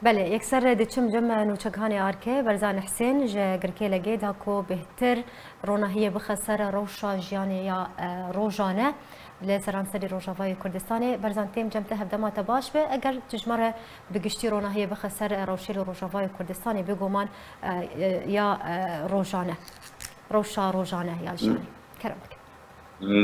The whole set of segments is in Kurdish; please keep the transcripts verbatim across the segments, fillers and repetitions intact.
Belê, yekser diçim cem nûçeghanê Arke, Berzan Husên ji Girkêlegê da ku bêhtir ronahiyê bixe ser rewşa jiyanê ya, e, rojane li seranserî Rojavayê Kurdistanê. Berzan, têm cem te, hevdema te baş be. Eger tu ji me re bi giştî ronahiyê bixe ser rewşê li Rojavayê Kurdistanê, bêguman, e, e, ya, e, rojane, rewşa rojane ya jiyanê. Kerem dikim.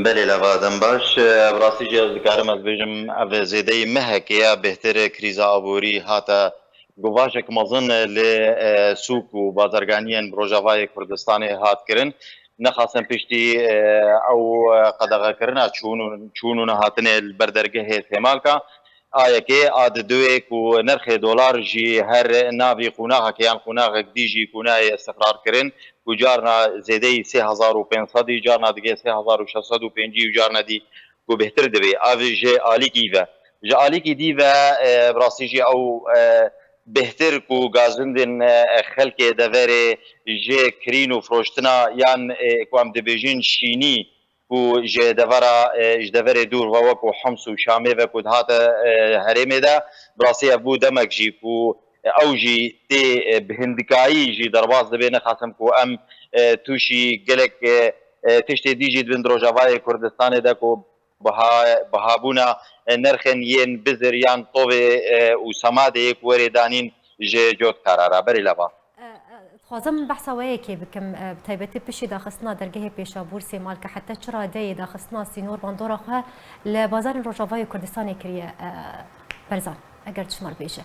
Belê lava, dem baş. Bi rastî jî ez dikarim ez bêjim, ev zêdeyî mehekê ye, bêhtir krîza aborî hate guvaşek mezin li, e, sûk û bazarganiyên Rojavayê Kurdistanê hat kirin. Nexasim piştî, e, ew qedexekirina çûn û, çûn û nehatinê li ber dergehê Sêmalka, A yekê, A di duê ku nirxê dolar jî her navî qonaxekê yan qonaxek dî jî ku nayê istiqrar kirin, ku carna zêdeyî sê hezar û pênc sedî, carna digê sê hezar û şeş sed û pêncî û carna dî ku bêhtir dibê. Ev ji alîkî ve. Ji alîkî dî ve, e, bi rastî jî ew, e, bêhtir ku gazindên, e, xelkê deverê ji kirîn û firoştina yan, e, ku em dibêjin şînî, ku ji devera, e, ji deverê dûr ve, wekû Hims û Şamê ve ku dihate, e, herêmê de, bi rastî ev bû demek jî ku ew jî tê, e, bi hindikayî jî derbas dibe. Nexasim ku em, e, tûşî gelek, e, e, tiştê dî jî dibin di Rojavayê Kurdistanê de ku biha-, bihabûna, e, nirxên yên bizir yan tovê, e, û semadê yê ku werê danîn ji cotkara re. Berî lava. E, e, dixwazim behsa we yekê bikim, e, bi taybetî piştî daxistina dergehê Pêşabûr Sêmalka, heta çi radeyê daxistina sînor bandora xwe li bazarên Rojavayê Kurdistanê kiriye, e, Berzan, eger tu ji me re bêje.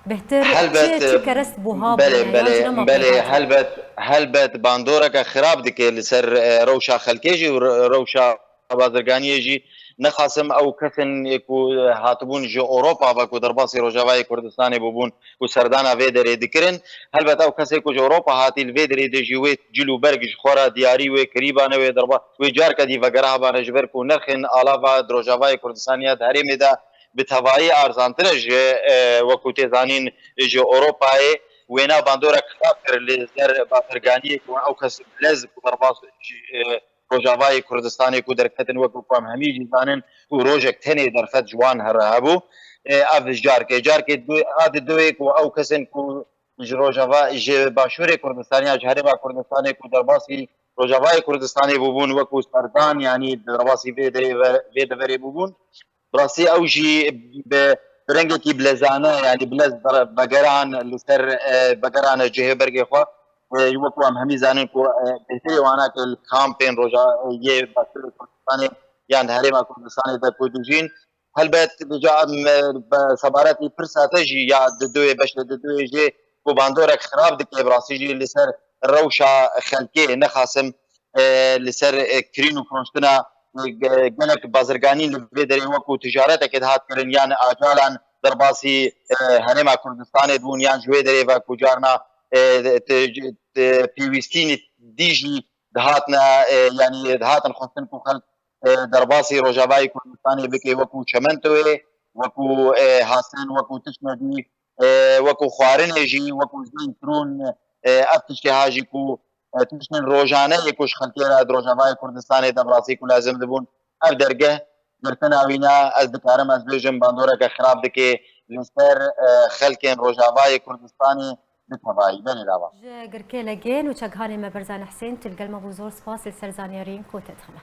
Bêhtir çi, Helbet, çi kerest buha belê, bûne, yan belê, jî nema belê, peyvan? Helbet, helbet bandoreke xirab dike li ser, e, rewşa xelkê jî û re-, rewşa bazirganiyê jî. Nexasim ew kesên ku hatibûn ji Ewropa ve ku derbasî Rojavayê Kurdistanê bûbûn ku serdana vê derê dikirin. Helbet ew kesê ku ji Ewropa hatî li vê derê de jî wê cil û berg ji xwe re diyarî wê kirîbane, wê derba-, wê carke dî vegerihabane, ji ber ku nirxên alava di Rojavayê Kurdistanê ya di herêmê de bi tevayî arzantir e ji, e, wekû tê zanîn, ji Ewropayê. Wêna bandorek xirab kir li ser bazirganiyê ku ew kes bilez ku derbas ji, e, Rojavayê Kurdistanê ku derketin, wekî ku em hemî jî zanin ku rojek tenê derfet ji wan here hebû. E, ev ji carkê, carkê du-, a di duê ku ew kesên ku ji Rojava, ji Başûrê Kurdistanê ya ji Herêma Kurdistanê ku derbasî Rojavayê Kurdistanê bûbûn, wekû serdan, yanî derbasî vê derê ve, vê deverê bûbûn. Bi rastî ew jî bi, bi rengekî bilezane, yanî bilez be-, vegeran li ser, e, vegerane cihê bergê xwe. E, wekû em hemî zanin ku, e, bêhtirê wana ke li kampên roja, e, yê Başûrê Kurdistanê yan di Herêma Kurdistanê de ku dijîn. Helbet, vêca em, e, bi sebaretî pirsa te jî ya di duê, beşê di duê jê ku bandorek xirab dike, bi rastî jî li ser rewşa xelkê, nexasim, e, li ser, e, kirîn û firoştina, e, ge-, gelek bazirganî li vê derê wekû ticareteke dihat kirin, yan acalan derbasî, e, Herêma Kurdistanê dibûn, yan ji wê derê ve ku carna, e, ti-, ti-, pêwîstînî dî jî dihatne, e, yanî dihatin xwestin ku xelk, e, derbasî Rojavayê Kurdistanê bike, wekû çementoyê, wekû, e, hasen, wekû tiştine dî, e, wekû xwarinê jî, wekû zeytrûn, e, ev tiştê ha jî ku, e, tiştên rojane yê ku ji xelkê re di Rojavayê Kurdistanê de bi rastî ku lazim dibûn. Ev dergeh girtina wî ne, ez dikarim ez bêjim bandoreke xirab dike li ser, e, xelkên Rojavayê Kurdistanê bi tevayî. Belê lava. Ji Girkêlegê nûçeghanê me Berzan Husên, tu li gel me bû, zor spas li ser zanyariyên ku te dixine.